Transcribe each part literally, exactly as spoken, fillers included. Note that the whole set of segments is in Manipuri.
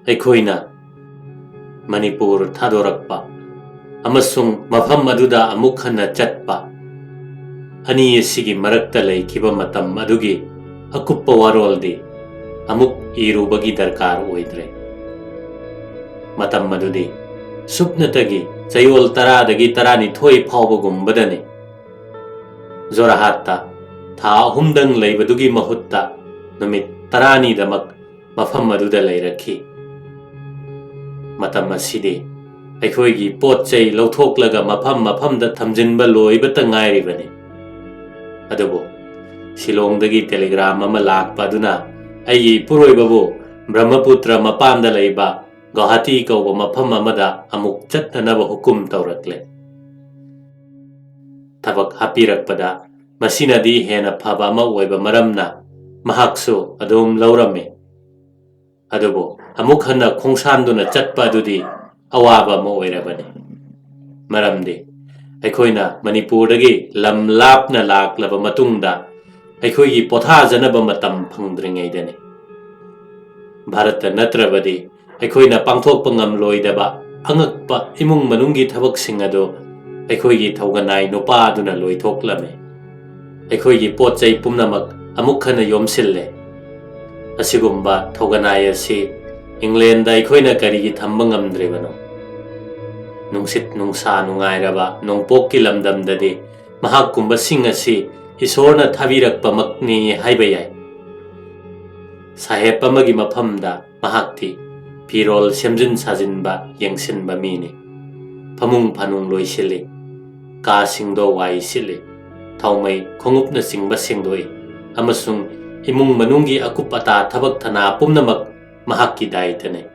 ꯑꯩꯈꯣꯏꯅ ꯃꯅꯤꯄꯨꯔ ꯊꯥꯗꯣꯔꯛꯄ ꯑꯃꯁꯨꯡ ꯃꯐꯝ ꯑꯗꯨꯗ ꯑꯃꯨꯛ ꯍꯟꯅ ꯆꯠꯄ ꯑꯅꯤ ꯑꯁꯤꯒꯤ ꯃꯔꯛꯇ ꯂꯩꯈꯤꯕ ꯃꯇꯝ ꯑꯗꯨꯒꯤ ꯑꯀꯨꯞꯄ ꯋꯥꯔꯣꯜꯗꯤ ꯑꯃꯨꯛ ꯏꯔꯨꯕꯒꯤ ꯗꯔꯀꯥꯔ ꯑꯣꯏꯗ꯭ꯔꯦ꯫ ꯃꯇꯝ ꯑꯗꯨꯗꯤ ꯁꯨꯞꯅꯇꯒꯤ ꯆꯌꯣꯜ ꯇꯔꯥꯗꯒꯤ ꯇꯔꯥꯅꯤꯊꯣꯏ ꯐꯥꯎꯕꯒꯨꯝꯕꯗꯅꯤ꯫ ꯖꯣꯔꯍꯥꯠꯇ ꯊꯥ ꯑꯍꯨꯝꯗꯪ ꯂꯩꯕꯗꯨꯒꯤ ꯃꯍꯨꯠꯇ ꯅꯨꯃꯤꯠ ꯇꯔꯥꯅꯤꯗꯃꯛ ꯃꯐꯝ ꯑꯗꯨꯗ ꯂꯩꯔꯛꯈꯤ꯫ ꯃꯇꯝ ꯑꯁꯤꯗꯤ ꯑꯩꯈꯣꯏꯒꯤ ꯄꯣꯠ ꯆꯩ ꯂꯧꯊꯣꯛꯂꯒ ꯃꯐꯝ ꯃꯐꯝꯗ ꯊꯝꯖꯤꯟꯕ ꯂꯣꯏꯕꯇ ꯉꯥꯏꯔꯤꯕꯅꯤ꯫ ꯑꯗꯨꯕꯨ ꯁꯤꯂꯣꯡꯗꯒꯤ ꯇꯦꯂꯤꯒ꯭ꯔꯥꯝ ꯑꯃ ꯂꯥꯛꯄ ꯑꯗꯨꯅ ꯑꯩꯒꯤ ꯏꯄꯨꯔꯣꯏꯕꯕꯨ ꯕ꯭ꯔꯍ꯭ꯃꯄꯨꯇ꯭ꯔ ꯃꯄꯥꯟꯗ ꯂꯩꯕ ꯒꯧꯍꯥꯇꯤ ꯀꯧꯕ ꯃꯐꯝ ꯑꯃꯗ ꯑꯃꯨꯛ ꯆꯠꯅꯅꯕ ꯍꯨꯀꯨꯝ ꯇꯧꯔꯛꯂꯦ꯫ ꯊꯕꯛ ꯍꯥꯞꯄꯤꯔꯛꯄꯗ ꯃꯁꯤꯅꯗꯤ ꯍꯦꯟꯅ ꯐꯕ ꯑꯃ ꯑꯣꯏꯕ ꯃꯔꯝꯅ ꯃꯍꯥꯛꯁꯨ ꯑꯗꯨꯝ ꯂꯧꯔꯝꯃꯤ꯫ ꯑꯗꯨꯕꯨ ꯑꯃꯨꯛ ꯍꯟꯅ ꯈꯣꯡꯁꯥꯟꯗꯨꯅ ꯆꯠꯄ ꯑꯗꯨꯗꯤ ꯑꯋꯥꯕ ꯑꯃ ꯑꯣꯏꯔꯕꯅꯤ꯫ ꯃꯔꯝꯗꯤ ꯑꯩꯈꯣꯏꯅ ꯃꯅꯤꯄꯨꯔꯗꯒꯤ ꯂꯝ ꯂꯥꯞꯅ ꯂꯥꯛꯂꯕ ꯃꯇꯨꯡꯗ ꯑꯩꯈꯣꯏꯒꯤ ꯄꯣꯊꯥꯖꯅꯕ ꯃꯇꯝ ꯐꯪꯗ꯭ꯔꯤꯉꯩꯗꯅꯤ꯫ ꯚꯥꯔꯠꯇ ꯅꯠꯇ꯭ꯔꯕꯗꯤ ꯑꯩꯈꯣꯏꯅ ꯄꯥꯡꯊꯣꯛꯄ ꯉꯝꯂꯣꯏꯗꯕ ꯑꯉꯛꯄ ꯏꯃꯨꯡ ꯃꯅꯨꯡꯒꯤ ꯊꯕꯛꯁꯤꯡ ꯑꯗꯨ ꯑꯩꯈꯣꯏꯒꯤ ꯊꯧꯒꯅꯥꯏ ꯅꯨꯄꯥ ꯑꯗꯨꯅ ꯂꯣꯏꯊꯣꯛꯂꯝꯃꯤ꯫ ꯑꯩꯈꯣꯏꯒꯤ ꯄꯣꯠ ꯆꯩ ꯄꯨꯝꯅꯃꯛ ꯑꯃꯨꯛ ꯍꯟꯅ ꯌꯣꯝꯁꯤꯜꯂꯦ꯫ ꯑꯁꯤꯒꯨꯝꯕ ꯊꯧꯒꯅꯥꯏ ꯑꯁꯤ ꯏꯪꯂꯦꯟꯗ ꯑꯩꯈꯣꯏꯅ ꯀꯔꯤꯒꯤ ꯊꯝꯕ ꯉꯝꯗ꯭ꯔꯤꯕꯅꯣ? ꯅꯨꯡꯁꯤꯠ ꯅꯨꯡꯁꯥ ꯅꯨꯡꯉꯥꯏꯔꯕ ꯅꯣꯡꯄꯣꯛꯀꯤ ꯂꯝꯗꯝꯗꯗꯤ ꯃꯍꯥꯛꯀꯨꯝꯕꯁꯤꯡ ꯑꯁꯤ ꯏꯁꯣꯔꯅ ꯊꯥꯕꯤꯔꯛꯄꯃꯛꯅꯤ ꯍꯥꯏꯕ ꯌꯥꯏ꯫ ꯁꯥꯍꯦꯕ ꯑꯃꯒꯤ ꯃꯐꯝꯗ ꯃꯍꯥꯛꯇꯤ ꯐꯤꯔꯣꯜ ꯁꯦꯝꯖꯤꯟ ꯁꯥꯖꯤꯟꯕ, ꯌꯦꯡꯁꯤꯟꯕ ꯃꯤꯅꯤ꯫ ꯐꯃꯨꯡ ꯐꯥꯅꯨꯡ ꯂꯣꯏꯁꯤꯜꯂꯤ, ꯀꯥꯁꯤꯡꯗꯣ ꯋꯥꯏ ꯁꯤꯠꯂꯤ, ꯊꯥꯎꯃꯩ ꯈꯣꯡꯎꯞꯅꯆꯤꯡꯕ ꯁꯦꯡꯗꯣꯛꯏ, ꯑꯃꯁꯨꯡ ꯏꯃꯨꯡ ꯃꯅꯨꯡꯒꯤ ꯑꯀꯨꯞ ꯑꯇꯥ ꯊꯕꯛ ꯊꯅꯥ ꯄꯨꯝꯅꯃꯛ ꯃꯍꯥꯛꯀꯤ ꯗꯥꯏꯇꯅꯤ꯫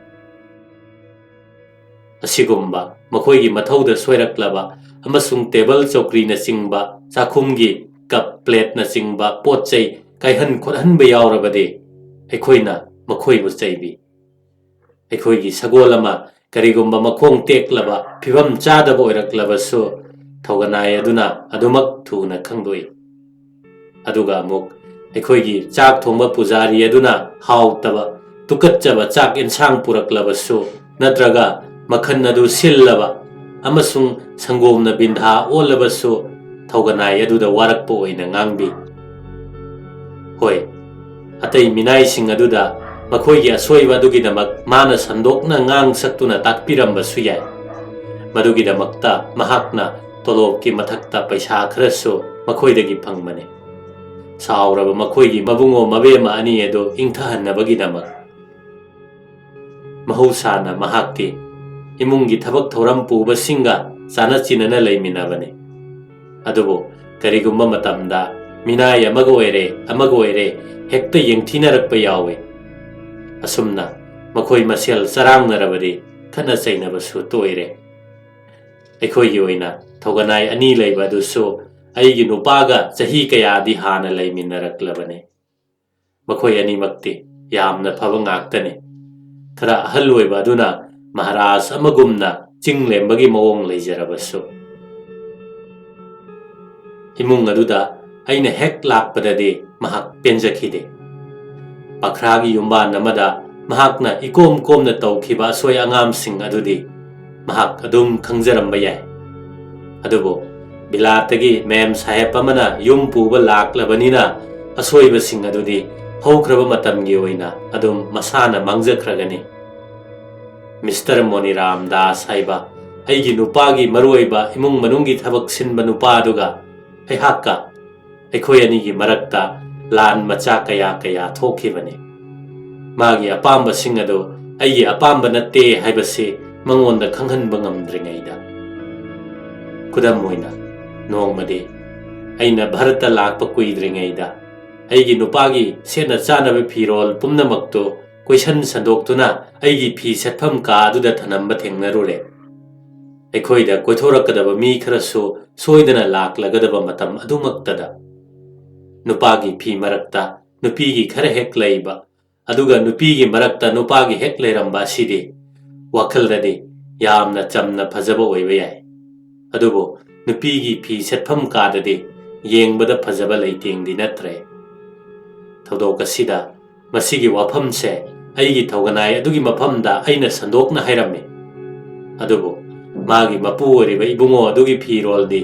ꯑꯁꯤꯒꯨꯝꯕ ꯃꯈꯣꯏꯒꯤ ꯃꯊꯧꯗ ꯁꯣꯏꯔꯛꯂꯕ ꯑꯃꯁꯨꯡ ꯇꯦꯕꯜ ꯆꯧꯀ꯭ꯔꯤꯅꯆꯤꯡꯕ, ꯆꯥꯛꯈꯨꯝꯒꯤ ꯀꯞ ꯄ꯭ꯂꯦꯠꯅꯆꯤꯡꯕ ꯄꯣꯠ ꯆꯩ ꯀꯥꯏꯍꯟ ꯈꯣꯠꯍꯟꯕ ꯌꯥꯎꯔꯕꯗꯤ ꯑꯩꯈꯣꯏꯅ ꯃꯈꯣꯏꯕꯨ ꯆꯩꯕꯤ꯫ ꯑꯩꯈꯣꯏꯒꯤ ꯁꯒꯣꯜ ꯑꯃ ꯀꯔꯤꯒꯨꯝꯕ ꯃꯈꯣꯡ ꯇꯦꯛꯂꯕ, ꯐꯤꯕꯝ ꯆꯥꯗꯕ ꯑꯣꯏꯔꯛꯂꯕꯁꯨ ꯊꯧꯒꯅꯥꯏ ꯑꯗꯨꯅ ꯑꯗꯨꯃꯛ ꯊꯨꯅ ꯈꯪꯗꯣꯛꯏ꯫ ꯑꯗꯨꯒ ꯑꯃꯨꯛ ꯑꯩꯈꯣꯏꯒꯤ ꯆꯥꯛ ꯊꯣꯡꯕ ꯄꯨꯖꯥꯔꯤ ꯑꯗꯨꯅ ꯍꯥꯎꯇꯕ, ꯇꯨꯀꯠꯆꯕ ꯆꯥꯛ ꯑꯦꯟꯁꯥꯡ ꯄꯨꯔꯛꯂꯕꯁꯨ, ꯅꯠꯇ꯭ꯔꯒ ꯃꯈꯟ ꯑꯗꯨ ꯁꯤꯜꯂꯕ ꯑꯃꯁꯨꯡ ꯁꯪꯒꯣꯝꯅ ꯕꯤꯟꯙꯥ ꯑꯣꯜꯂꯕꯁꯨ, ꯊꯧꯒꯅꯥꯏ ꯑꯗꯨꯗ ꯋꯥꯔꯛꯄ ꯑꯣꯏꯅ ꯉꯥꯡꯕꯤ꯫ ꯍꯣꯏ, ꯑꯇꯩ ꯃꯤꯅꯥꯏꯁꯤꯡ ꯑꯗꯨꯗ ꯃꯈꯣꯏꯒꯤ ꯑꯁꯣꯏꯕ ꯑꯗꯨꯒꯤꯗꯃꯛ ꯃꯥꯅ ꯁꯟꯗꯣꯛꯅ ꯉꯥꯡ ꯁꯛꯇꯨꯅ ꯇꯥꯛꯄꯤꯔꯝꯕꯁꯨ ꯌꯥꯏ꯫ ꯃꯗꯨꯒꯤꯗꯃꯛꯇ ꯃꯍꯥꯛꯅ ꯇꯣꯂꯣꯞꯀꯤ ꯃꯊꯛꯇ ꯄꯩꯁꯥ ꯈꯔꯁꯨ ꯃꯈꯣꯏꯗꯒꯤ ꯐꯪꯕꯅꯤ꯫ ꯁꯥꯎꯔꯕ ꯃꯈꯣꯏꯒꯤ ꯃꯕꯨꯡꯉꯣ ꯃꯕꯦꯝꯃ ꯑꯅꯤ ꯑꯗꯨ ꯏꯪꯊꯍꯟꯅꯕꯒꯤꯗꯃꯛ꯫ ꯃꯍꯧꯁꯥꯅ ꯃꯍꯥꯛꯇꯤ ꯏꯃꯨꯡꯒꯤ ꯊꯕꯛ ꯊꯧꯔꯝ ꯄꯨꯕꯁꯤꯡꯒ ꯆꯥꯅ ꯆꯤꯟꯅꯅ ꯂꯩꯃꯤꯟꯅꯕꯅꯤ꯫ ꯑꯗꯨꯕꯨ ꯀꯔꯤꯒꯨꯝꯕ ꯃꯇꯝꯗ ꯃꯤꯅꯥꯏ ꯑꯃꯒ ꯑꯣꯏꯔꯦ, ꯑꯃꯒ ꯑꯣꯏꯔꯦ, ꯍꯦꯛꯇ ꯌꯦꯡꯊꯤꯅꯔꯛꯄ ꯌꯥꯎꯏ꯫ ꯑꯁꯨꯝꯅ ꯃꯈꯣꯏ ꯃꯁꯦꯜ ꯆꯔꯥꯡꯅꯔꯕꯗꯤ ꯈꯠꯅ ꯆꯩꯅꯕꯁꯨ ꯇꯣꯏꯔꯦ꯫ ꯑꯩꯈꯣꯏꯒꯤ ꯑꯣꯏꯅ ꯊꯧꯒꯅꯥꯏ ꯑꯅꯤ ꯂꯩꯕ ꯑꯗꯨꯁꯨ ꯑꯩꯒꯤ ꯅꯨꯄꯥꯒ ꯆꯍꯤ ꯀꯌꯥꯗꯤ ꯍꯥꯟꯅ ꯂꯩꯃꯤꯟꯅꯔꯛꯂꯕꯅꯤ꯫ ꯃꯈꯣꯏ ꯑꯅꯤꯃꯛꯇꯤ ꯌꯥꯝꯅ ꯐꯕ ꯉꯥꯛꯇꯅꯤ꯫ ꯈꯔ ꯑꯍꯜ ꯑꯣꯏꯕ ꯑꯗꯨꯅ ꯃꯍꯥꯔꯥꯖ ꯑꯃꯒꯨꯝꯅ ꯆꯤꯡ ꯂꯦꯝꯕꯒꯤ ꯃꯑꯣꯡ ꯂꯩꯖꯔꯕꯁꯨ꯫ ꯏꯃꯨꯡ ꯑꯗꯨꯗ ꯑꯩꯅ ꯍꯦꯛ ꯂꯥꯛꯄꯗꯗꯤ ꯃꯍꯥꯛ ꯄꯦꯟꯖꯈꯤꯗꯦ꯫ ꯄꯥꯈ꯭ꯔꯥꯒꯤ ꯌꯨꯝꯕꯥꯟ ꯑꯃꯗ ꯃꯍꯥꯛꯅ ꯏꯀꯣꯝ ꯀꯣꯝꯅ ꯇꯧꯈꯤꯕ ꯑꯁꯣꯏ ꯑꯉꯥꯝꯁꯤꯡ ꯑꯗꯨꯗꯤ ꯃꯍꯥꯛ ꯑꯗꯨꯝ ꯈꯪꯖꯔꯝꯕ ꯌꯥꯏ꯫ ꯑꯗꯨꯕꯨ ꯕꯤꯂꯥꯠꯇꯒꯤ ꯃꯦꯝ ꯁꯥꯍꯦꯕ ꯑꯃꯅ ꯌꯨꯝ ꯄꯨꯕ ꯂꯥꯛꯂꯕꯅꯤꯅ ꯑꯁꯣꯏꯕꯁꯤꯡ ꯑꯗꯨꯗꯤ ꯍꯧꯈ꯭ꯔꯕ ꯃꯇꯝꯒꯤ ꯑꯣꯏꯅ ꯑꯗꯨꯝ ꯃꯁꯥꯅ ꯃꯥꯡꯖꯈ꯭ꯔꯒꯅꯤ꯫ ꯃꯤꯁꯇꯔ ꯃꯣꯅꯤꯔꯥꯝ ꯗꯥꯁ ꯍꯥꯏꯕ ꯑꯩꯒꯤ ꯅꯨꯄꯥꯒꯤ ꯃꯔꯨꯑꯣꯏꯕ ꯏꯃꯨꯡ ꯃꯅꯨꯡꯒꯤ ꯊꯕꯛ ꯁꯤꯟꯕ ꯅꯨꯄꯥ ꯑꯗꯨꯒ ꯑꯩꯍꯥꯛꯀ ꯑꯩꯈꯣꯏ ꯑꯅꯤꯒꯤ ꯃꯔꯛꯇ ꯂꯥꯟ ꯃꯆꯥ ꯀꯌꯥ ꯀꯌꯥ ꯊꯣꯛꯈꯤꯕꯅꯤ꯫ ꯃꯥꯒꯤ ꯑꯄꯥꯝꯕꯁꯤꯡ ꯑꯗꯨ ꯑꯩꯒꯤ ꯑꯄꯥꯝꯕ ꯅꯠꯇꯦ ꯍꯥꯏꯕꯁꯤ ꯃꯉꯣꯟꯗ ꯈꯪꯍꯟꯕ ꯉꯝꯗ꯭ꯔꯤꯉꯩꯗ꯫ ꯈꯨꯗꯝ ꯑꯣꯏꯅ, ꯅꯣꯡꯃꯗꯤ ꯑꯩꯅ ꯚꯥꯔꯠꯇ ꯂꯥꯛꯄ ꯀꯨꯏꯗ꯭ꯔꯤꯉꯩꯗ ꯑꯩꯒꯤ ꯅꯨꯄꯥꯒꯤ ꯁꯦꯠꯅ ꯆꯥꯅꯕ ꯐꯤꯔꯣꯜ ꯄꯨꯝꯅꯃꯛꯇꯨ ꯀꯣꯏꯁꯟ ꯁꯟꯗꯣꯛꯇꯨꯅ ꯑꯩꯒꯤ ꯐꯤ ꯁꯦꯠꯐꯝ ꯀꯥ ꯑꯗꯨꯗ ꯊꯅꯝꯕ ꯊꯦꯡꯅꯔꯨꯔꯦ꯫ ꯑꯩꯈꯣꯏꯗ ꯀꯣꯏꯊꯣꯔꯛꯀꯗꯕ ꯃꯤ ꯈꯔꯁꯨ ꯁꯣꯏꯗꯅ ꯂꯥꯛꯂꯒꯗꯕ ꯃꯇꯝ ꯑꯗꯨꯃꯛꯇꯗ ꯅꯨꯄꯥꯒꯤ ꯐꯤ ꯃꯔꯛꯇ ꯅꯨꯄꯤꯒꯤ ꯈꯔ ꯍꯦꯛ ꯂꯩꯕ, ꯑꯗꯨꯒ ꯅꯨꯄꯤꯒꯤ ꯃꯔꯛꯇ ꯅꯨꯄꯥꯒꯤ ꯍꯦꯛ ꯂꯩꯔꯝꯕ ꯑꯁꯤꯗꯤ ꯋꯥꯈꯜꯗꯗꯤ ꯌꯥꯝꯅ ꯆꯝꯅ ꯐꯖꯕ ꯑꯣꯏꯕ ꯌꯥꯏ꯫ ꯑꯗꯨꯕꯨ ꯅꯨꯄꯤꯒꯤ ꯐꯤ ꯁꯦꯠꯐꯝ ꯀꯥꯗꯗꯤ ꯌꯦꯡꯕꯗ ꯐꯖꯕ ꯂꯩꯇꯦꯡꯗꯤ ꯅꯠꯇ꯭ꯔꯦ꯫ ꯊꯧꯗꯣꯛ ꯑꯁꯤꯗ ꯃꯁꯤꯒꯤ ꯋꯥꯐꯝꯁꯦ ꯑꯩꯒꯤ ꯊꯧꯒꯅꯥꯏ ꯑꯗꯨꯒꯤ ꯃꯐꯝꯗ ꯑꯩꯅ ꯁꯟꯗꯣꯛꯅ ꯍꯥꯏꯔꯝꯃꯤ꯫ ꯑꯗꯨꯕꯨ ꯃꯥꯒꯤ ꯃꯄꯨ ꯑꯣꯏꯔꯤꯕ ꯏꯕꯨꯡꯉꯣ ꯑꯗꯨꯒꯤ ꯐꯤꯔꯣꯜꯗꯤ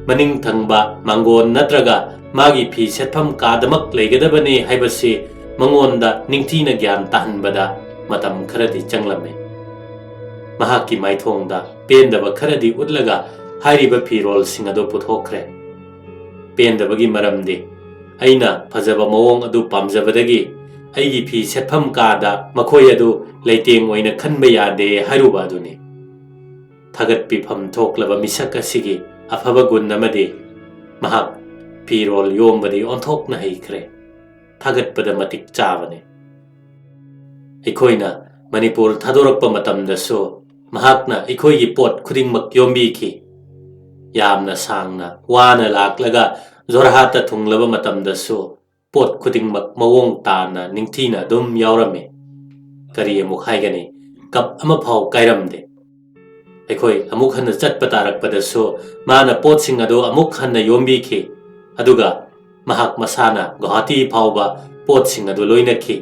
ꯃꯅꯤꯡ ꯊꯪꯕ ꯃꯥꯡꯒꯣꯟ ꯅꯠꯇ꯭ꯔꯒ ꯃꯥꯒꯤ ꯐꯤ ꯁꯦꯠꯐꯝ ꯀꯥꯗꯃꯛ ꯂꯩꯒꯗꯕꯅꯤ ꯍꯥꯏꯕꯁꯤ ꯃꯉꯣꯟꯗ ꯅꯤꯡꯊꯤꯅ ꯒ꯭ꯌꯥꯟ ꯇꯥꯍꯟꯕꯗ ꯃꯇꯝ ꯈꯔꯗꯤ ꯆꯪꯂꯝꯃꯤ꯫ ꯃꯍꯥꯛꯀꯤ ꯃꯥꯏꯊꯣꯡꯗ ꯄꯦꯟꯗꯕ ꯈꯔꯗꯤ ꯎꯠꯂꯒ ꯍꯥꯏꯔꯤꯕ ꯐꯤꯔꯣꯜꯁꯤꯡ ꯑꯗꯨ ꯄꯨꯊꯣꯛꯈ꯭ꯔꯦ꯫ ꯄꯦꯟꯗꯕꯒꯤ ꯃꯔꯝꯗꯤ ꯑꯩꯅ ꯐꯖꯕ ꯃꯑꯣꯡ ꯑꯗꯨ ꯄꯥꯝꯖꯕꯗꯒꯤ ꯑꯩꯒꯤ ꯐꯤ ꯁꯦꯠꯐꯝ ꯀꯥꯗ ꯃꯈꯣꯏ ꯑꯗꯨ ꯂꯩꯇꯦꯡ ꯑꯣꯏꯅ ꯈꯟꯕ ꯌꯥꯗꯦ ꯍꯥꯏꯔꯨꯕ ꯑꯗꯨꯅꯤ꯫ ꯊꯥꯒꯠꯄꯤꯐꯝ ꯊꯣꯛꯂꯕ ꯃꯤꯁꯛ ꯑꯁꯤꯒꯤ ꯑꯐꯕ ꯒꯨꯟ ꯑꯃꯗꯤ ꯃꯍꯥꯛ ꯐꯤꯔꯣꯜ ꯌꯣꯝꯕꯗꯤ ꯑꯣꯟꯊꯣꯛꯅ ꯍꯩꯈ꯭ꯔꯦ꯫ ꯊꯥꯒꯠꯄꯗ ꯃꯇꯤꯛ ꯆꯥꯕꯅꯤ꯫ ꯑꯩꯈꯣꯏꯅ ꯃꯅꯤꯄꯨꯔ ꯊꯥꯗꯣꯔꯛꯄ ꯃꯇꯝꯗꯁꯨ ꯃꯍꯥꯛꯅ ꯑꯩꯈꯣꯏꯒꯤ ꯄꯣꯠ ꯈꯨꯗꯤꯡꯃꯛ ꯌꯣꯝꯕꯤꯈꯤ꯫ ꯌꯥꯝꯅ ꯁꯥꯡꯅ ꯋꯥꯅ ꯂꯥꯛꯂꯒ ꯖꯣꯔꯍꯥꯠꯇ ꯊꯨꯡꯂꯕ ꯃꯇꯝꯗꯁꯨ ꯄꯣꯠ ꯈꯨꯗꯤꯡꯃꯛ ꯃꯑꯣꯡ ꯇꯥꯅ ꯅꯤꯡꯊꯤꯅ ꯑꯗꯨꯝ ꯌꯥꯎꯔꯝꯃꯤ꯫ ꯀꯔꯤ ꯑꯃꯨꯛ ꯍꯥꯏꯒꯅꯤ? ꯀꯞ ꯑꯃꯐꯥꯎ ꯀꯥꯏꯔꯝꯗꯦ꯫ ꯑꯩꯈꯣꯏ ꯑꯃꯨꯛ ꯍꯟꯅ ꯆꯠꯄ ꯇꯥꯔꯛꯄꯗꯁꯨ ꯃꯥꯅ ꯄꯣꯠꯁꯤꯡ ꯑꯗꯨ ꯑꯃꯨꯛ ꯍꯟꯅ ꯌꯣꯝꯕꯤꯈꯤ, ꯑꯗꯨꯒ ꯃꯍꯥꯛ ꯃꯁꯥꯅ ꯒꯨꯋꯥꯍꯥꯇꯤ ꯐꯥꯎꯕ ꯄꯣꯠꯁꯤꯡ ꯑꯗꯨ ꯂꯣꯏꯅꯈꯤ꯫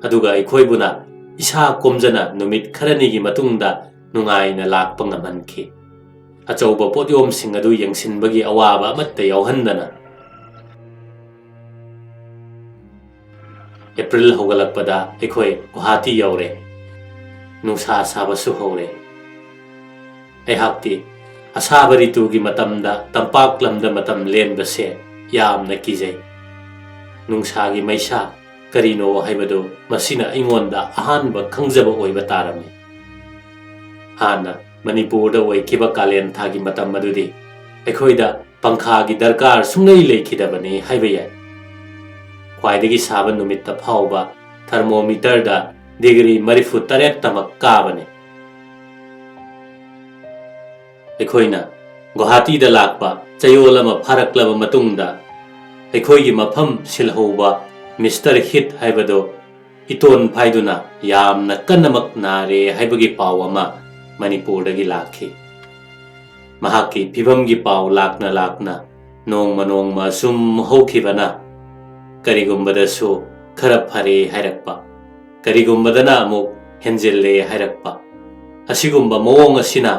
ꯑꯗꯨꯒ ꯑꯩꯈꯣꯏꯕꯨꯅ ꯏꯁꯥ ꯀꯣꯝꯖꯅ ꯅꯨꯃꯤꯠ ꯈꯔꯅꯤꯒꯤ ꯃꯇꯨꯡꯗ ꯅꯨꯡꯉꯥꯏꯅ ꯂꯥꯛꯄ ꯉꯝꯍꯟꯈꯤ꯫ ꯑꯆꯧꯕ ꯄꯣꯠꯌꯣꯝꯁꯤꯡ ꯑꯗꯨ ꯌꯦꯡꯁꯤꯟꯕꯒꯤ ꯑꯋꯥꯕ ꯑꯃꯠꯇ ꯌꯥꯎꯍꯟꯗꯅ꯫ ꯑꯦꯄ꯭ꯔꯤꯜ ꯍꯧꯒꯠꯂꯛꯄꯗ ꯑꯩꯈꯣꯏ ꯒꯨꯋꯥꯍꯥꯇꯤ ꯌꯧꯔꯦ꯫ ꯅꯨꯡꯁꯥ ꯁꯥꯕꯁꯨ ꯍꯧꯔꯦ꯫ ꯑꯩꯍꯥꯛꯇꯤ ꯑꯁꯥꯕ ꯔꯤꯇꯨꯒꯤ ꯃꯇꯝꯗ ꯇꯝꯄꯥꯛ ꯂꯝꯗ ꯃꯇꯝ ꯂꯦꯟꯕꯁꯦ ꯌꯥꯝꯅ ꯀꯤꯖꯩ꯫ ꯅꯨꯡꯁꯥꯒꯤ ꯃꯩꯁꯥ ꯀꯔꯤꯅꯣ ꯍꯥꯏꯕꯗꯨ ꯃꯁꯤꯅ ꯑꯩꯉꯣꯟꯗ ꯑꯍꯥꯟꯕ ꯈꯪꯖꯕ ꯑꯣꯏꯕ ꯇꯥꯔꯝꯃꯤ꯫ ꯍꯥꯟꯅ ꯃꯅꯤꯄꯨꯔꯗ ꯑꯣꯏꯈꯤꯕ ꯀꯥꯂꯦꯟ ꯊꯥꯒꯤ ꯃꯇꯝ ꯑꯗꯨꯗꯤ ꯑꯩꯈꯣꯏꯗ ꯄꯪꯈꯥꯒꯤ ꯗꯔꯀꯥꯔ ꯁꯨꯡꯂꯩ ꯂꯩꯈꯤꯗꯕꯅꯤ ꯍꯥꯏꯕ ꯌꯥꯏ꯫ ꯈ꯭ꯋꯥꯏꯗꯒꯤ ꯁꯥꯕ ꯅꯨꯃꯤꯠꯇ ꯐꯥꯎꯕ ꯊꯔꯃꯣꯃꯤꯇꯔꯗ ꯗꯤꯒ꯭ꯔꯤ ꯃꯔꯤꯐꯨ ꯇꯔꯦꯠꯇꯃꯛ ꯀꯥꯕꯅꯤ꯫ ꯑꯩꯈꯣꯏꯅ ꯒꯨꯋꯥꯍꯥꯇꯤꯗ ꯂꯥꯛꯄ ꯆꯌꯣꯜ ꯑꯃ ꯐꯥꯔꯛꯂꯕ ꯃꯇꯨꯡꯗ ꯑꯩꯈꯣꯏꯒꯤ ꯃꯐꯝ ꯁꯤꯜꯍꯧꯕ ꯃꯤꯁꯇꯔ ꯍꯤꯠ ꯍꯥꯏꯕꯗꯨ ꯏꯇꯣꯟ ꯐꯥꯏꯗꯨꯅ ꯌꯥꯝꯅ ꯀꯟꯅꯃꯛ ꯅꯥꯔꯦ ꯍꯥꯏꯕꯒꯤ ꯄꯥꯎ ꯑꯃ ꯃꯅꯤꯄꯨꯔꯗꯒꯤ ꯂꯥꯛꯈꯤ꯫ ꯃꯍꯥꯛꯀꯤ ꯐꯤꯚꯝꯒꯤ ꯄꯥꯎ ꯂꯥꯛꯅ ꯂꯥꯛꯅ ꯅꯣꯡꯃ ꯅꯣꯡꯃ ꯁꯨꯝ ꯍꯧꯈꯤꯕꯅ ꯀꯔꯤꯒꯨꯝꯕꯗꯁꯨ ꯈꯔ ꯐꯔꯦ ꯍꯥꯏꯔꯛꯄ꯫ ꯀꯔꯤꯒꯨꯝꯕꯗꯅ ꯑꯃꯨꯛ ꯍꯦꯟꯖꯤꯜꯂꯦ ꯍꯥꯏꯔꯛꯄ꯫ ꯑꯁꯤꯒꯨꯝꯕ ꯃꯑꯣꯡ ꯑꯁꯤꯅ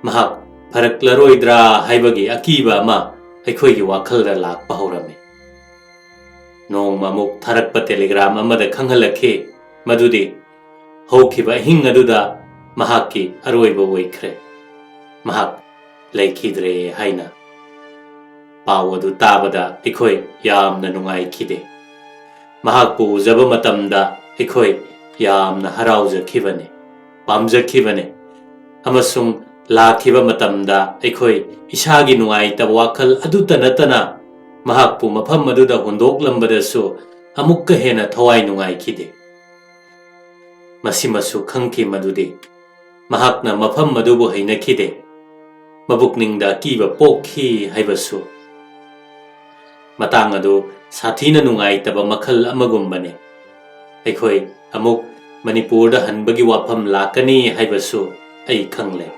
ꯃꯍꯥꯛ ꯐꯔꯛꯂꯔꯣꯏꯗ꯭ꯔꯥ ꯍꯥꯏꯕꯒꯤ ꯑꯀꯤꯕ ꯑꯃ ꯑꯩꯈꯣꯏꯒꯤ ꯋꯥꯈꯜꯗ ꯂꯥꯛꯄ ꯍꯧꯔꯝꯃꯤ꯫ ꯅꯣꯡꯃ ꯑꯃꯨꯛ ꯊꯥꯔꯛꯄ ꯇꯦꯂꯤꯒ꯭ꯔꯥꯝ ꯑꯃꯗ ꯈꯪꯍꯜꯂꯛꯈꯤ ꯃꯗꯨꯗꯤ ꯍꯧꯈꯤꯕ ꯑꯍꯤꯡ ꯑꯗꯨꯗ ꯃꯍꯥꯛꯀꯤ ꯑꯔꯣꯏꯕ ꯑꯣꯏꯈ꯭ꯔꯦ, ꯃꯍꯥꯛ ꯂꯩꯈꯤꯗ꯭ꯔꯦ ꯍꯥꯏꯅ꯫ ꯄꯥꯎ ꯑꯗꯨ ꯇꯥꯕꯗ ꯑꯩꯈꯣꯏ ꯌꯥꯝꯅ ꯅꯨꯡꯉꯥꯏꯈꯤꯗꯦ꯫ ꯃꯍꯥꯛꯄꯨ ꯎꯖꯕ ꯃꯇꯝꯗ ꯑꯩꯈꯣꯏ ꯌꯥꯝꯅ ꯍꯔꯥꯎꯖꯈꯤꯕꯅꯤ, ꯄꯥꯝꯖꯈꯤꯕꯅꯤ, ꯑꯃꯁꯨꯡ ꯂꯥꯛꯈꯤꯕ ꯃꯇꯝꯗ ꯑꯩꯈꯣꯏ ꯏꯁꯥꯒꯤ ꯅꯨꯡꯉꯥꯏꯇꯕ ꯋꯥꯈꯜ ꯑꯗꯨꯇ ꯅꯠꯇꯅ ꯃꯍꯥꯛꯄꯨ ꯃꯐꯝ ꯑꯗꯨꯗ ꯍꯨꯟꯗꯣꯛꯂꯝꯕꯗꯁꯨ ꯑꯃꯨꯛꯀ ꯍꯦꯟꯅ ꯊꯋꯥꯏ ꯅꯨꯡꯉꯥꯏꯈꯤꯗꯦ꯫ ꯃꯁꯤꯃꯁꯨ ꯈꯪꯈꯤ ꯃꯗꯨꯗꯤ ꯃꯍꯥꯛꯅ ꯃꯐꯝ ꯑꯗꯨꯕꯨ ꯍꯩꯅꯈꯤꯗꯦ, ꯃꯕꯨꯛꯅꯤꯡꯗ ꯑꯀꯤꯕ ꯄꯣꯛꯈꯤ ꯍꯥꯏꯕꯁꯨ꯫ ꯃꯇꯥꯡ ꯑꯗꯨ ꯁꯥꯊꯤꯅ ꯅꯨꯡꯉꯥꯏꯇꯕ ꯃꯈꯜ ꯑꯃꯒꯨꯝꯕꯅꯤ꯫ ꯑꯩꯈꯣꯏ ꯑꯃꯨꯛ ꯃꯅꯤꯄꯨꯔꯗ ꯍꯟꯕꯒꯤ ꯋꯥꯐꯝ ꯂꯥꯛꯀꯅꯤ ꯍꯥꯏꯕꯁꯨ ꯑꯩ ꯈꯪꯂꯦ꯫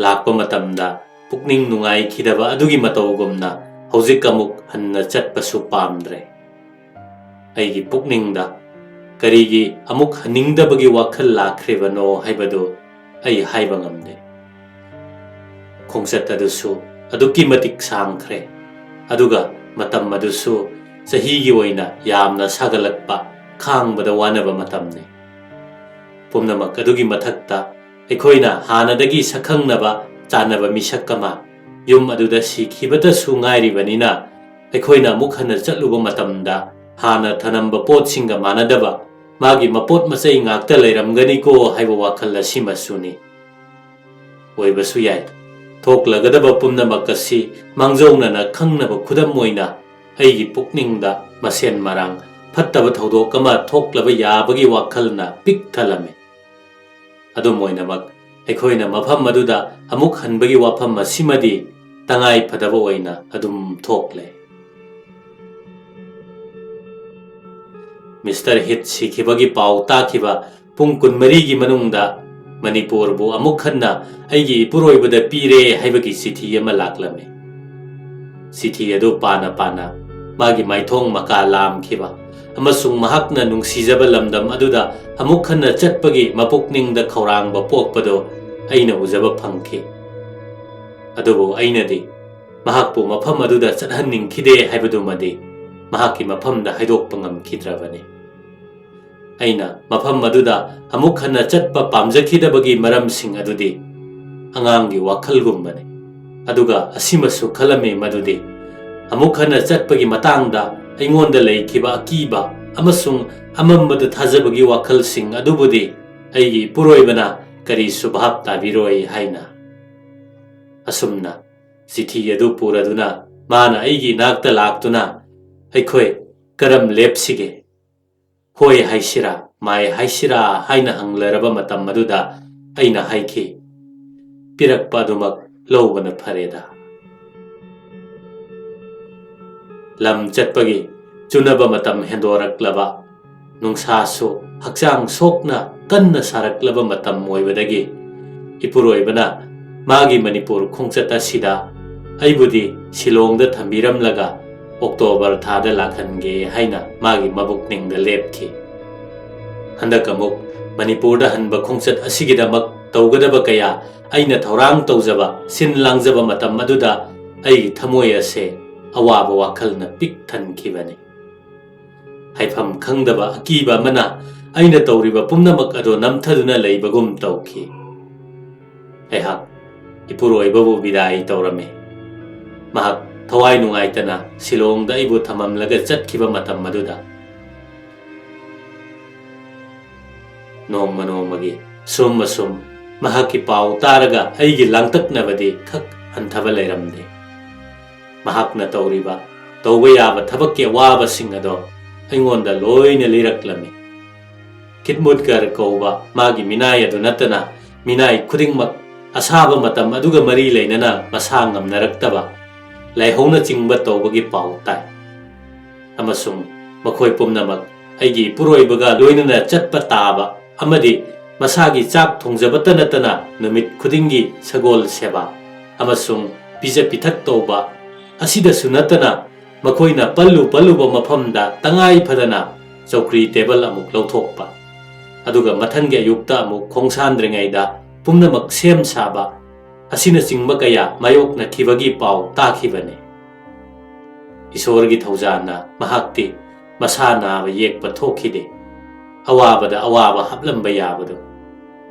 ꯂꯥꯛꯄ ꯃꯇꯝꯗ ꯄꯨꯛꯅꯤꯡ ꯅꯨꯡꯉꯥꯏꯈꯤꯗꯕ ꯑꯗꯨꯒꯤ ꯃꯇꯧꯒꯨꯝꯅ ꯍꯧꯖꯤꯛ ꯑꯃꯨꯛ ꯍꯟꯅ ꯆꯠꯄꯁꯨ ꯄꯥꯝꯗ꯭ꯔꯦ꯫ ꯑꯩꯒꯤ ꯄꯨꯛꯅꯤꯡꯗ ꯀꯔꯤꯒꯤ ꯑꯃꯨꯛ ꯍꯟꯅꯤꯡꯗꯕꯒꯤ ꯋꯥꯈꯜ ꯂꯥꯛꯈ꯭ꯔꯤꯕꯅꯣ ꯍꯥꯏꯕꯗꯨ ꯑꯩ ꯍꯥꯏꯕ ꯉꯝꯗꯦ꯫ ꯈꯣꯡꯆꯠ ꯑꯗꯨꯁꯨ ꯑꯗꯨꯛꯀꯤ ꯃꯇꯤꯛ ꯁꯥꯡꯈ꯭ꯔꯦ, ꯑꯗꯨꯒ ꯃꯇꯝ ꯑꯗꯨꯁꯨ ꯆꯍꯤꯒꯤ ꯑꯣꯏꯅ ꯌꯥꯝꯅ ꯁꯥꯒꯠꯂꯛꯄ, ꯈꯥꯡꯕꯗ ꯋꯥꯅꯕ ꯃꯇꯝꯅꯤ꯫ ꯄꯨꯝꯅꯃꯛ ꯑꯗꯨꯒꯤ ꯃꯊꯛꯇ ꯑꯩꯈꯣꯏꯅ ꯍꯥꯟꯅꯗꯒꯤ ꯁꯛꯈꯪꯅꯕ ꯆꯥꯟꯅꯕ ꯃꯤꯁꯛ ꯑꯃ ꯌꯨꯝ ꯑꯗꯨꯗ ꯁꯤꯈꯤꯕꯇꯁꯨ ꯉꯥꯏꯔꯤꯕꯅꯤꯅ, ꯑꯩꯈꯣꯏꯅ ꯑꯃꯨꯛ ꯍꯟꯅ ꯆꯠꯂꯨꯕ ꯃꯇꯝꯗ ꯍꯥꯟꯅ ꯊꯅꯝꯕ ꯄꯣꯠꯁꯤꯡꯒ ꯃꯥꯟꯅꯗꯕ ꯃꯥꯒꯤ ꯃꯄꯣꯠ ꯃꯆꯩ ꯉꯥꯛꯇ ꯂꯩꯔꯝꯒꯅꯤꯀꯣ ꯍꯥꯏꯕ ꯋꯥꯈꯜ ꯑꯁꯤꯃꯁꯨꯅꯤ꯫ ꯑꯣꯏꯕꯁꯨ ꯌꯥꯏ, ꯊꯣꯛꯂꯒꯗꯕ ꯄꯨꯝꯅꯃꯛ ꯑꯁꯤ ꯃꯥꯡꯖꯧꯅꯅ ꯈꯪꯅꯕ ꯈꯨꯗꯝ ꯑꯣꯏꯅ ꯑꯩꯒꯤ ꯄꯨꯛꯅꯤꯡꯗ ꯃꯁꯦꯟ ꯃꯔꯥꯡ ꯐꯠꯇꯕ ꯊꯧꯗꯣꯛ ꯑꯃ ꯊꯣꯛꯂꯕ ꯌꯥꯕꯒꯤ ꯋꯥꯈꯜꯅ ꯄꯤꯛ ꯊꯜꯂꯝꯃꯤ꯫ ꯑꯗꯨꯝ ꯑꯣꯏꯅꯃꯛ, ꯑꯩꯈꯣꯏꯅ ꯃꯐꯝ ꯑꯗꯨꯗ ꯑꯃꯨꯛ ꯍꯟꯕꯒꯤ ꯋꯥꯐꯝ ꯑꯁꯤꯃꯗꯤ ꯇꯉꯥꯏ ꯐꯗꯕ ꯑꯣꯏꯅ ꯑꯗꯨꯝ ꯊꯣꯛꯂꯦ꯫ ꯃꯤꯁꯇꯔ ꯍꯤꯠ ꯁꯤꯈꯤꯕꯒꯤ ꯄꯥꯎ ꯇꯥꯈꯤꯕ ꯄꯨꯡ ꯀꯨꯟꯃꯔꯤꯒꯤ ꯃꯅꯨꯡꯗ ꯃꯅꯤꯄꯨꯔꯕꯨ ꯑꯃꯨꯛ ꯍꯟꯅ ꯑꯩꯒꯤ ꯏꯄꯨꯔꯣꯏꯕꯗ ꯄꯤꯔꯦ ꯍꯥꯏꯕꯒꯤ ꯆꯤꯊꯤ ꯑꯃ ꯂꯥꯛꯂꯝꯃꯤ꯫ ꯆꯤꯊꯤ ꯑꯗꯨ ꯄꯥꯅ ꯄꯥꯅ ꯃꯥꯒꯤ ꯃꯥꯏꯊꯣꯡ ꯃꯀꯥ ꯂꯥꯝꯈꯤꯕ, ꯑꯃꯁꯨꯡ ꯃꯍꯥꯛꯅ ꯅꯨꯡꯁꯤꯖꯕ ꯂꯝꯗꯝ ꯑꯗꯨꯗ ꯑꯃꯨꯛ ꯍꯟꯅ ꯆꯠꯄꯒꯤ ꯃꯄꯨꯛꯅꯤꯡꯗ ꯈꯧꯔꯥꯡꯕ ꯄꯣꯛꯄꯗꯨ ꯑꯩꯅ ꯎꯖꯕ ꯐꯪꯈꯤ꯫ ꯑꯗꯨꯕꯨ ꯑꯩꯅꯗꯤ ꯃꯍꯥꯛꯄꯨ ꯃꯐꯝ ꯑꯗꯨꯗ ꯆꯠꯍꯟꯅꯤꯡꯈꯤꯗꯦ ꯍꯥꯏꯕꯗꯨꯃꯗꯤ ꯃꯍꯥꯛꯀꯤ ꯃꯐꯝꯗ ꯍꯥꯏꯗꯣꯛꯄ ꯉꯝꯈꯤꯗ꯭ꯔꯕꯅꯤ꯫ ꯑꯩꯅ ꯃꯐꯝ ꯑꯗꯨꯗ ꯑꯃꯨꯛ ꯍꯟꯅ ꯆꯠꯄ ꯄꯥꯝꯖꯈꯤꯗꯕꯒꯤ ꯃꯔꯝꯁꯤꯡ ꯑꯗꯨꯗꯤ ꯑꯉꯥꯡꯒꯤ ꯋꯥꯈꯜꯒꯨꯝꯕꯅꯤ꯫ ꯑꯗꯨꯒ ꯑꯁꯤꯃꯁꯨ ꯈꯜꯂꯝꯃꯤ ꯃꯗꯨꯗꯤ ꯑꯃꯨꯛ ꯍꯟꯅ ꯆꯠꯄꯒꯤ ꯃꯇꯥꯡꯗ ꯑꯩꯉꯣꯟꯗ ꯂꯩꯈꯤꯕ ꯑꯀꯤꯕ ꯑꯃꯁꯨꯡ ꯑꯃꯝꯕꯗ ꯊꯥꯖꯕꯒꯤ ꯋꯥꯈꯜꯁꯤꯡ ꯑꯗꯨꯕꯨꯗꯤ ꯑꯩꯒꯤ ꯏꯄꯨꯔꯣꯏꯕꯅ ꯀꯔꯤꯁꯨ ꯚꯥꯞ ꯇꯥꯕꯤꯔꯣꯏ ꯍꯥꯏꯅ꯫ ꯑꯁꯨꯝꯅ ꯆꯤꯊꯤ ꯑꯗꯨ ꯄꯨꯔꯗꯨꯅ ꯃꯥꯅ ꯑꯩꯒꯤ ꯏꯅꯥꯛꯇ ꯂꯥꯛꯇꯨꯅ, "ꯑꯩꯈꯣꯏ ꯀꯔꯝ ꯂꯦꯞꯁꯤꯒꯦ? ꯍꯣꯏ ꯍꯥꯏꯁꯤꯔꯥ, ꯃꯥꯏ ꯍꯥꯏꯁꯤꯔꯥ?" ꯍꯥꯏꯅ ꯍꯪꯂꯔꯕ ꯃꯇꯝ ꯑꯗꯨꯗ ꯑꯩꯅ ꯍꯥꯏꯈꯤ, "ꯄꯤꯔꯛꯄ ꯑꯗꯨꯃꯛ ꯂꯧꯕꯅ ꯐꯔꯦꯗ"꯫ ꯂꯝ ꯆꯠꯄꯒꯤ ꯆꯨꯅꯕ ꯃꯇꯝ ꯍꯦꯟꯗꯣꯔꯛꯂꯕ, ꯅꯨꯡꯁꯥꯁꯨ ꯍꯛꯆꯥꯡ ꯁꯣꯛꯅ ꯀꯟꯅ ꯁꯥꯔꯛꯂꯕ ꯃꯇꯝ ꯑꯣꯏꯕꯗꯒꯤ ꯏꯄꯨꯔꯣꯏꯕꯅ ꯃꯥꯒꯤ ꯃꯅꯤꯄꯨꯔ ꯈꯣꯡꯆꯠ ꯑꯁꯤꯗ ꯑꯩꯕꯨꯗꯤ ꯁꯤꯂꯣꯡꯗ ꯊꯝꯕꯤꯔꯝꯂꯒ ꯑꯣꯛꯇꯣꯕꯔ ꯊꯥꯗ ꯂꯥꯛꯍꯟꯒꯦ ꯍꯥꯏꯅ ꯃꯥꯒꯤ ꯃꯕꯨꯛꯅꯤꯡꯗ ꯂꯦꯞꯈꯤ꯫ ꯍꯟꯗꯛ ꯑꯃꯨꯛ ꯃꯅꯤꯄꯨꯔꯗ ꯍꯟꯕ ꯈꯣꯡꯆꯠ ꯑꯁꯤꯒꯤꯗꯃꯛ ꯇꯧꯒꯗꯕ ꯀꯌꯥ ꯑꯩꯅ ꯊꯧꯔꯥꯡ ꯇꯧꯖꯕ, ꯁꯤꯟ ꯂꯥꯡꯖꯕ ꯃꯇꯝ ꯑꯗꯨꯗ ꯑꯩꯒꯤ ꯊꯃꯣꯏ ꯑꯁꯦ ꯑꯋꯥꯕ ꯋꯥꯈꯜꯅ ꯄꯤꯛ ꯊꯟꯈꯤꯕꯅꯤ꯫ ꯍꯥꯏꯐꯝ ꯈꯪꯗꯕ ꯑꯀꯤꯕ ꯑꯃꯅ ꯑꯩꯅ ꯇꯧꯔꯤꯕ ꯄꯨꯝꯅꯃꯛ ꯑꯗꯨ ꯅꯝꯊꯗꯨꯅ ꯂꯩꯕꯒꯨꯝ ꯇꯧꯈꯤ꯫ ꯑꯩꯍꯥꯛ ꯏꯄꯨꯔꯣꯏꯕꯕꯨ ꯕꯤꯗꯥꯏ ꯇꯧꯔꯝꯃꯤ꯫ ꯃꯍꯥꯛ ꯊꯋꯥꯏ ꯅꯨꯡꯉꯥꯏꯇꯅ ꯁꯤꯂꯣꯡꯗ ꯑꯩꯕꯨ ꯊꯝꯃꯝꯂꯒ ꯆꯠꯈꯤꯕ ꯃꯇꯝ ꯑꯗꯨꯗ꯫ ꯅꯣꯡꯃ ꯅꯣꯡꯃꯒꯤ ꯁꯨꯝ ꯑꯁꯨꯝ ꯃꯍꯥꯛꯀꯤ ꯄꯥꯎ ꯇꯥꯔꯒ ꯑꯩꯒꯤ ꯂꯥꯡꯇꯛꯅꯕꯗꯤ ꯈꯛ ꯍꯟꯊꯕ ꯂꯩꯔꯝꯗꯦ꯫ ꯃꯍꯥꯛꯅ ꯇꯧꯔꯤꯕ, ꯇꯧꯕ ꯌꯥꯕ ꯊꯕꯛꯀꯤ ꯑꯋꯥꯕꯁꯤꯡ ꯑꯗꯣ ꯑꯩꯉꯣꯟꯗ ꯂꯣꯏꯅ ꯂꯤꯔꯛꯂꯝꯃꯤ꯫ ꯈꯤꯠꯃꯨꯠꯒꯔ ꯀꯧꯕ ꯃꯥꯒꯤ ꯃꯤꯅꯥꯏ ꯑꯗꯨ ꯅꯠꯇꯅ ꯃꯤꯅꯥꯏ ꯈꯨꯗꯤꯡꯃꯛ ꯑꯁꯥꯕ ꯃꯇꯝ ꯑꯗꯨꯒ ꯃꯔꯤ ꯂꯩꯅꯅ ꯃꯁꯥ ꯉꯝꯅꯔꯛꯇꯕ, ꯂꯥꯏꯍꯧꯅꯆꯤꯡꯕ ꯇꯧꯕꯒꯤ ꯄꯥꯎ ꯇꯥꯏ꯫ ꯑꯃꯁꯨꯡ ꯃꯈꯣꯏ ꯄꯨꯝꯅꯃꯛ ꯑꯩꯒꯤ ꯏꯄꯨꯔꯣꯏꯕꯒ ꯂꯣꯏꯅꯅ ꯆꯠꯄ ꯇꯥꯕ ꯑꯃꯗꯤ ꯃꯁꯥꯒꯤ ꯆꯥꯛ ꯊꯣꯡꯖꯕꯇ ꯅꯠꯇꯅ ꯅꯨꯃꯤꯠ ꯈꯨꯗꯤꯡꯒꯤ ꯁꯒꯣꯜ ꯁꯦꯕꯥ ꯑꯃꯁꯨꯡ ꯄꯤꯖ ꯄꯤꯊꯛ ꯇꯧꯕ ꯑꯁꯤꯗꯁꯨ ꯅꯠꯇꯅ ꯃꯈꯣꯏꯅ ꯄꯜꯂꯨ ꯄꯜꯂꯨꯕ ꯃꯐꯝꯗ ꯇꯉꯥꯏ ꯐꯗꯅ ꯆꯧꯀ꯭ꯔꯤ ꯇꯦꯕꯜ ꯑꯃꯨꯛ ꯂꯧꯊꯣꯛꯄ, ꯑꯗꯨꯒ ꯃꯊꯪꯒꯤ ꯑꯌꯨꯛꯇ ꯑꯃꯨꯛ ꯈꯣꯡꯁꯥꯟꯗ꯭ꯔꯤꯉꯩꯗ ꯄꯨꯝꯅꯃꯛ ꯁꯦꯝ ꯁꯥꯕ ꯑꯁꯤꯅꯆꯤꯡꯕ ꯀꯌꯥ ꯃꯥꯌꯣꯛꯅꯈꯤꯕꯒꯤ ꯄꯥꯎ ꯇꯥꯈꯤꯕꯅꯤ꯫ ꯏꯁꯣꯔꯒꯤ ꯊꯧꯖꯥꯜꯅ ꯃꯍꯥꯛꯇꯤ ꯃꯁꯥ ꯅꯥꯕ ꯌꯦꯛꯄ ꯊꯣꯛꯈꯤꯗꯦ꯫ ꯑꯋꯥꯕꯗ ꯑꯋꯥꯕ ꯍꯥꯞꯂꯝꯕ ꯌꯥꯕꯗꯨ꯫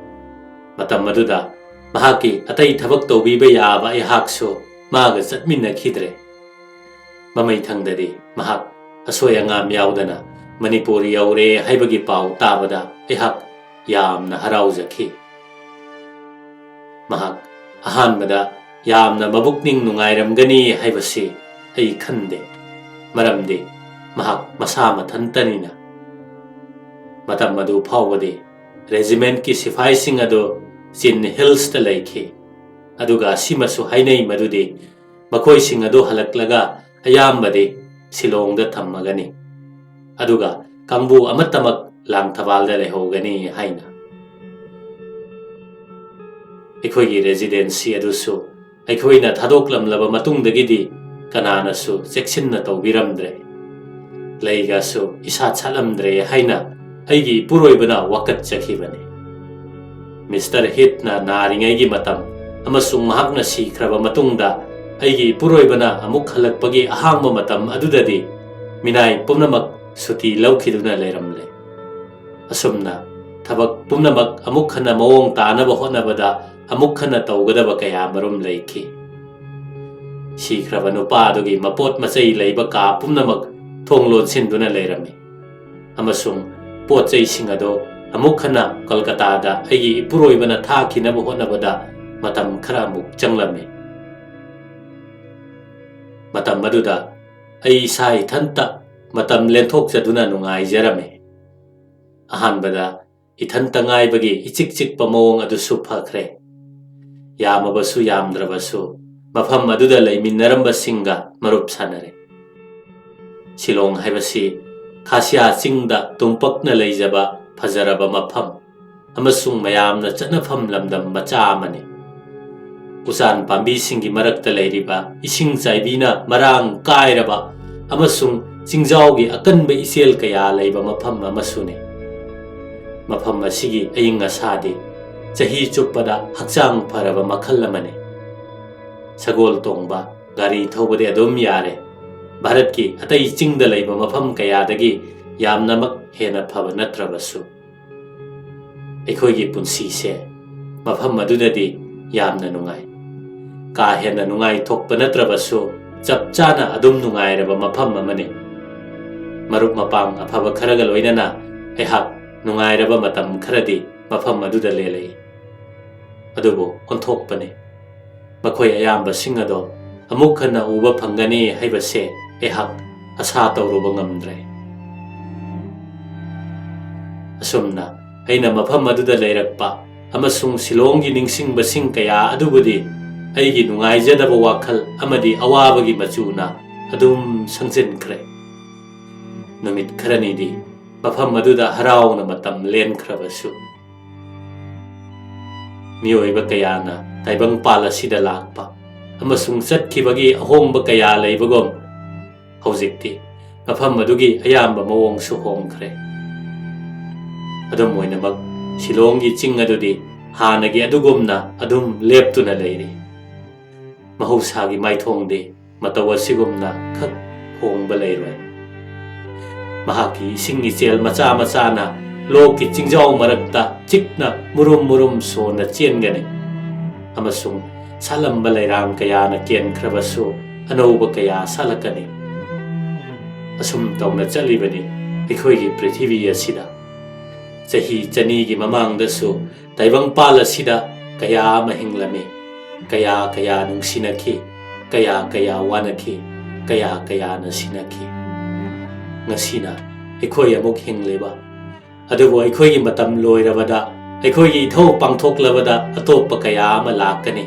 ꯃꯇꯝ ꯑꯗꯨꯗ ꯃꯍꯥꯛꯀꯤ ꯑꯇꯩ ꯊꯕꯛ ꯇꯧꯕꯤꯕ ꯌꯥꯕ ꯑꯩꯍꯥꯛꯁꯨ ꯃꯥꯒ ꯆꯠꯃꯤꯟꯅꯈꯤꯗ꯭ꯔꯦ꯫ ꯃꯃꯩꯊꯪꯗꯗꯤ ꯃꯍꯥꯛ ꯑꯁꯣꯏ ꯑꯉꯥꯝ ꯌꯥꯎꯗꯅ ꯃꯅꯤꯄꯨꯔ ꯌꯧꯔꯦ ꯍꯥꯏꯕꯒꯤ ꯄꯥꯎ ꯇꯥꯕꯗ ꯑꯩꯍꯥꯛ ꯌꯥꯝꯅ ꯍꯔꯥꯎꯖꯈꯤ꯫ ꯃꯍꯥꯛ ꯑꯍꯥꯟꯕꯗ ꯌꯥꯝꯅ ꯃꯕꯨꯛꯅꯤꯡ ꯅꯨꯡꯉꯥꯏꯔꯝꯒꯅꯤ ꯍꯥꯏꯕꯁꯤ ꯑꯩ ꯈꯟꯗꯦ, ꯃꯔꯝꯗꯤ ꯃꯍꯥꯛ ꯃꯁꯥ ꯃꯊꯟꯇꯅꯤꯅ꯫ ꯃꯇꯝ ꯑꯗꯨ ꯐꯥꯎꯕꯗꯤ ꯔꯦꯖꯤꯃꯦꯟꯠꯀꯤ ꯁꯤꯐꯥꯏꯁꯤꯡ ꯑꯗꯨ ꯆꯤꯟ ꯍꯤꯜꯁꯇ ꯂꯩꯈꯤ, ꯑꯗꯨꯒ ꯑꯁꯤꯃꯁꯨ ꯍꯥꯏꯅꯩ ꯃꯗꯨꯗꯤ ꯃꯈꯣꯏꯁꯤꯡ ꯑꯗꯨ ꯍꯜꯂꯛꯂꯒ ꯑꯌꯥꯝꯕꯗꯤ ꯁꯤꯂꯣꯡꯗ ꯊꯝꯃꯒꯅꯤ, ꯑꯗꯨꯒ ꯀꯥꯡꯕꯨ ꯑꯃꯠꯇꯃꯛ ꯂꯥꯡꯊꯕꯥꯜꯗ ꯂꯩꯍꯧꯒꯅꯤ ꯍꯥꯏꯅ꯫ ꯑꯩꯈꯣꯏꯒꯤ ꯔꯦꯖꯤꯗꯦꯟꯁꯤ ꯑꯗꯨꯁꯨ ꯑꯩꯈꯣꯏꯅ ꯊꯥꯗꯣꯛꯂꯝꯂꯕ ꯃꯇꯨꯡꯗꯒꯤꯗꯤ ꯀꯅꯥꯅꯁꯨ ꯆꯦꯛꯁꯤꯟꯅ ꯇꯧꯕꯤꯔꯝꯗ꯭ꯔꯦ꯫ ꯂꯩꯒꯁꯨ ꯏꯁꯥꯠ ꯁꯥꯠꯂꯝꯗ꯭ꯔꯦ ꯍꯥꯏꯅ ꯑꯩꯒꯤ ꯏꯄꯨꯔꯣꯏꯕꯅ ꯋꯥꯀꯠꯆꯈꯤꯕꯅꯤ꯫ ꯃꯤꯁꯇꯔ ꯍꯤꯠꯅ ꯅꯥꯔꯤꯉꯩꯒꯤ ꯃꯇꯝ ꯑꯃꯁꯨꯡ ꯃꯍꯥꯛꯅ ꯁꯤꯈ꯭ꯔꯕ ꯃꯇꯨꯡꯗ ꯑꯩꯒꯤ ꯏꯄꯨꯔꯣꯏꯕꯅ ꯑꯃꯨꯛ ꯍꯜꯂꯛꯄꯒꯤ ꯑꯍꯥꯡꯕ ꯃꯇꯝ ꯑꯗꯨꯗꯗꯤ ꯃꯤꯅꯥꯏ ꯄꯨꯝꯅꯃꯛ ꯁꯨꯇꯤ ꯂꯧꯈꯤꯗꯨꯅ ꯂꯩꯔꯝꯂꯦ꯫ ꯑꯁꯨꯝꯅ ꯊꯕꯛ ꯄꯨꯝꯅꯃꯛ ꯑꯃꯨꯛ ꯍꯟꯅ ꯃꯑꯣꯡ ꯇꯥꯅꯕ ꯍꯣꯠꯅꯕꯗ ꯑꯃꯨꯛ ꯍꯟꯅ ꯇꯧꯒꯗꯕ ꯀꯌꯥ ꯃꯔꯨꯝ ꯂꯩꯈꯤ꯫ ꯁꯤꯈ꯭ꯔꯕ ꯅꯨꯄꯥ ꯑꯗꯨꯒꯤ ꯃꯄꯣꯠ ꯃꯆꯩ ꯂꯩꯕ ꯀꯥ ꯄꯨꯝꯅꯃꯛ ꯊꯣꯡ ꯂꯣꯟꯁꯤꯟꯗꯨꯅ ꯂꯩꯔꯝꯃꯤ, ꯑꯃꯁꯨꯡ ꯄꯣꯠ ꯆꯩꯁꯤꯡ ꯑꯗꯨ ꯑꯃꯨꯛ ꯍꯟꯅ ꯀꯜꯀꯇꯥꯗ ꯑꯩꯒꯤ ꯏꯄꯨꯔꯣꯏꯕꯅ ꯊꯥꯈꯤꯅꯕ ꯍꯣꯠꯅꯕꯗ ꯃꯇꯝ ꯈꯔ ꯑꯃꯨꯛ ꯆꯪꯂꯝꯃꯤ꯫ ꯃꯇꯝ ꯑꯗꯨꯗ ꯑꯩ ꯏꯁꯥ ꯏꯊꯟꯇ ꯃꯇꯝ ꯂꯦꯟꯊꯣꯛꯆꯗꯨꯅ ꯅꯨꯡꯉꯥꯏꯖꯔꯝꯃꯤ꯫ ꯑꯍꯥꯟꯕꯗ ꯏꯊꯟꯇ ꯉꯥꯏꯕꯒꯤ ꯏꯆꯤꯛ ꯆꯤꯛꯄ ꯃꯑꯣꯡ ꯑꯗꯨꯁꯨ ꯐꯈ꯭ꯔꯦ꯫ ꯌꯥꯝꯃꯕꯁꯨ ꯌꯥꯝꯗ꯭ꯔꯕꯁꯨ ꯃꯐꯝ ꯑꯗꯨꯗ ꯂꯩꯃꯤꯟꯅꯔꯝꯕꯁꯤꯡꯒ ꯃꯔꯨꯞ ꯁꯥꯟꯅꯔꯦ꯫ ꯁꯤꯂꯣꯡ ꯍꯥꯏꯕꯁꯤ ꯈꯥꯁꯤꯌꯥ ꯆꯤꯡꯗ ꯇꯨꯝꯄꯛꯅ ꯂꯩꯖꯕ ꯐꯖꯔꯕ ꯃꯐꯝ ꯑꯃꯁꯨꯡ ꯃꯌꯥꯝꯅ ꯆꯠꯅꯐꯝ ꯂꯝꯗꯝ ꯃꯆꯥ ꯑꯃꯅꯤ꯫ ꯎꯆꯥꯟ ꯄꯥꯝꯕꯤꯁꯤꯡꯒꯤ ꯃꯔꯛꯇ ꯂꯩꯔꯤꯕ ꯏꯁꯤꯡ ꯆꯥꯏꯕꯤꯅ ꯃꯔꯥꯡ ꯀꯥꯏꯔꯕ ꯑꯃꯁꯨꯡ ꯆꯤꯡꯖꯥꯎꯒꯤ ꯑꯀꯟꯕ ꯏꯆꯦꯜ ꯀꯌꯥ ꯂꯩꯕ ꯃꯐꯝ ꯑꯃꯁꯨꯅꯤ꯫ ꯃꯐꯝ ꯑꯁꯤꯒꯤ ꯑꯏꯪ ꯑꯁꯥꯗꯤ ꯆꯍꯤ ꯆꯨꯞꯄꯗ ꯍꯛꯆꯥꯡ ꯐꯔꯕ ꯃꯈꯜ ꯑꯃꯅꯤ꯫ ꯁꯒꯣꯜ ꯇꯣꯡꯕ, ꯒꯥꯔꯤ ꯊꯧꯕꯗꯤ ꯑꯗꯨꯝ ꯌꯥꯔꯦ꯫ ꯚꯥꯔꯠꯀꯤ ꯑꯇꯩ ꯆꯤꯡꯗ ꯂꯩꯕ ꯃꯐꯝ ꯀꯌꯥꯗꯒꯤ ꯌꯥꯝꯅꯃꯛ ꯍꯦꯟꯅ ꯐꯕ ꯅꯠꯇ꯭ꯔꯕꯁꯨ, ꯑꯩꯈꯣꯏꯒꯤ ꯄꯨꯟꯁꯤꯁꯦ ꯃꯐꯝ ꯑꯗꯨꯗꯗꯤ ꯌꯥꯝꯅ ꯅꯨꯡꯉꯥꯏ꯫ ꯀꯥ ꯍꯦꯟꯅ ꯅꯨꯡꯉꯥꯏꯊꯣꯛꯄ ꯅꯠꯇ꯭ꯔꯕꯁꯨ, ꯆꯞ ꯆꯥꯅ ꯑꯗꯨꯝ ꯅꯨꯡꯉꯥꯏꯔꯕ ꯃꯐꯝ ꯑꯃꯅꯤ꯫ ꯃꯔꯨꯞ ꯃꯄꯥꯡ ꯑꯐꯕ ꯈꯔꯒ ꯂꯣꯏꯅꯅ ꯑꯩꯍꯥꯛ ꯅꯨꯡꯉꯥꯏꯔꯕ ꯃꯇꯝ ꯈꯔꯗꯤ ꯃꯐꯝ ꯑꯗꯨꯗ ꯂꯦꯜꯂꯛꯏ꯫ ꯑꯗꯨꯕꯨ ꯑꯣꯟꯊꯣꯛꯄꯅꯤ꯫ ꯃꯈꯣꯏ ꯑꯌꯥꯝꯕꯁꯤꯡ ꯑꯗꯣ ꯑꯃꯨꯛ ꯍꯟꯅ ꯎꯕ ꯐꯪꯒꯅꯤ ꯍꯥꯏꯕꯁꯦ ꯑꯩꯍꯥꯛ ꯑꯁꯥ ꯇꯧꯔꯨꯕ ꯉꯝꯗ꯭ꯔꯦ꯫ ꯑꯁꯨꯝꯅ ꯑꯩꯅ ꯃꯐꯝ ꯑꯗꯨꯗ ꯂꯩꯔꯛꯄ ꯑꯃꯁꯨꯡ ꯁꯤꯂꯣꯡꯒꯤ ꯅꯤꯡꯁꯤꯡꯕꯁꯤꯡ ꯀꯌꯥ ꯑꯗꯨꯕꯨꯗꯤ ꯑꯩꯒꯤ ꯅꯨꯡꯉꯥꯏꯖꯗꯕ ꯋꯥꯈꯜ ꯑꯃꯗꯤ ꯑꯋꯥꯕꯒꯤ ꯃꯆꯨꯅ ꯑꯗꯨꯝ ꯁꯪꯖꯤꯟꯈ꯭ꯔꯦ꯫ ꯅꯨꯃꯤꯠ ꯈꯔꯅꯤꯗꯤ ꯃꯐꯝ ꯑꯗꯨꯗ ꯍꯔꯥꯎꯅ ꯃꯇꯝ ꯂꯦꯟꯈ꯭ꯔꯕꯁꯨ, ꯃꯤꯑꯣꯏꯕ ꯀꯌꯥꯅ ꯇꯥꯏꯕꯪꯄꯥꯜ ꯑꯁꯤꯗ ꯂꯥꯛꯄ ꯑꯃꯁꯨꯡ ꯆꯠꯈꯤꯕꯒꯤ ꯑꯍꯣꯡꯕ ꯀꯌꯥ ꯂꯩꯕꯒꯨꯝ, ꯍꯧꯖꯤꯛꯇꯤ ꯃꯐꯝ ꯑꯗꯨꯒꯤ ꯑꯌꯥꯝꯕ ꯃꯑꯣꯡꯁꯨ ꯍꯣꯡꯈ꯭ꯔꯦ꯫ ꯑꯗꯨꯝ ꯑꯣꯏꯅꯃꯛ, ꯁꯤꯂꯣꯡꯒꯤ ꯆꯤꯡ ꯑꯗꯨꯗꯤ ꯍꯥꯟꯅꯒꯤ ꯑꯗꯨꯒꯨꯝꯅ ꯑꯗꯨꯝ ꯂꯦꯞꯇꯨꯅ ꯂꯩꯔꯤ꯫ ꯃꯍꯧꯁꯥꯒꯤ ꯃꯥꯏꯊꯣꯡꯗꯤ ꯃꯇꯧ ꯑꯁꯤꯒꯨꯝꯅ ꯈꯛ ꯍꯣꯡꯕ ꯂꯩꯔꯣꯏ꯫ ꯃꯍꯥꯛꯀꯤ ꯏꯁꯤꯡ ꯏꯆꯦꯜ ꯃꯆꯥ ꯃꯆꯥꯅ ꯂꯣꯛꯀꯤ ꯆꯤꯡꯖꯥꯎ ꯃꯔꯛꯇ ꯆꯤꯛꯅ ꯃꯨꯔꯨꯝ ꯃꯨꯔꯨꯝ ꯁꯣꯟꯅ ꯆꯦꯟꯒꯅꯤ, ꯑꯃꯁꯨꯡ ꯁꯥꯠꯂꯝꯕ ꯂꯩꯔꯥꯡ ꯀꯌꯥꯅ ꯀꯦꯟꯈ꯭ꯔꯕꯁꯨ ꯑꯅꯧꯕ ꯀꯌꯥ ꯁꯥꯠꯂꯛꯀꯅꯤ꯫ ꯑꯁꯨꯝ ꯇꯧꯅ ꯆꯠꯂꯤꯕꯅꯤ ꯑꯩꯈꯣꯏꯒꯤ ꯄ꯭ꯔꯤꯊꯤꯕꯤ ꯑꯁꯤꯗ꯫ ꯆꯍꯤ ꯆꯅꯤꯒꯤ ꯃꯃꯥꯡꯗꯁꯨ ꯇꯥꯏꯕꯪꯄꯥꯜ ꯑꯁꯤꯗ ꯀꯌꯥ ꯑꯃ ꯍꯤꯡꯂꯝꯃꯤ, ꯀꯌꯥ ꯀꯌꯥ ꯅꯨꯡꯁꯤꯅꯈꯤ, ꯀꯌꯥ ꯀꯌꯥ ꯋꯥꯅꯈꯤ, ꯀꯌꯥ ꯀꯌꯥꯅ ꯁꯤꯅꯈꯤ꯫ ꯉꯁꯤꯅ ꯑꯩꯈꯣꯏ ꯑꯃꯨꯛ ꯍꯤꯡꯂꯤꯕ, ꯑꯗꯨꯕꯨ ꯑꯩꯈꯣꯏꯒꯤ ꯃꯇꯝ ꯂꯣꯏꯔꯕꯗ, ꯑꯩꯈꯣꯏꯒꯤ ꯏꯊꯧ ꯄꯥꯡꯊꯣꯛꯂꯕꯗ ꯑꯇꯣꯞꯄ ꯀꯌꯥ ꯑꯃ ꯂꯥꯛꯀꯅꯤ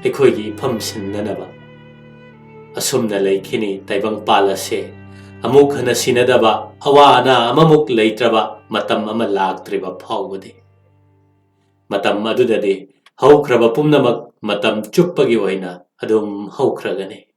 ꯑꯩꯈꯣꯏꯒꯤ ꯏꯐꯝ ꯁꯤꯟꯅꯅꯕ꯫ ꯑꯁꯨꯝꯅ ꯂꯩꯈꯤꯅꯤ ꯇꯥꯏꯕꯪꯄꯥꯜ ꯑꯁꯦ꯫ ꯑꯃꯨꯛ ꯍꯟꯅ ꯁꯤꯅꯗꯕ, ꯑꯋꯥ ꯑꯅꯥ ꯑꯃꯃꯨꯛ ꯂꯩꯇ꯭ꯔꯕ ꯃꯇꯝ ꯑꯃ ꯂꯥꯛꯇ꯭ꯔꯤꯕ ꯐꯥꯎꯕꯗꯤ꯫ ꯃꯇꯝ ꯑꯗꯨꯗꯗꯤ ꯍꯧꯈ꯭ꯔꯕ ꯄꯨꯝꯅꯃꯛ ꯃꯇꯝ ꯆꯨꯞꯄꯒꯤ ꯑꯣꯏꯅ ꯑꯗꯨꯝ ꯍꯧꯈ꯭ꯔꯒꯅꯤ꯫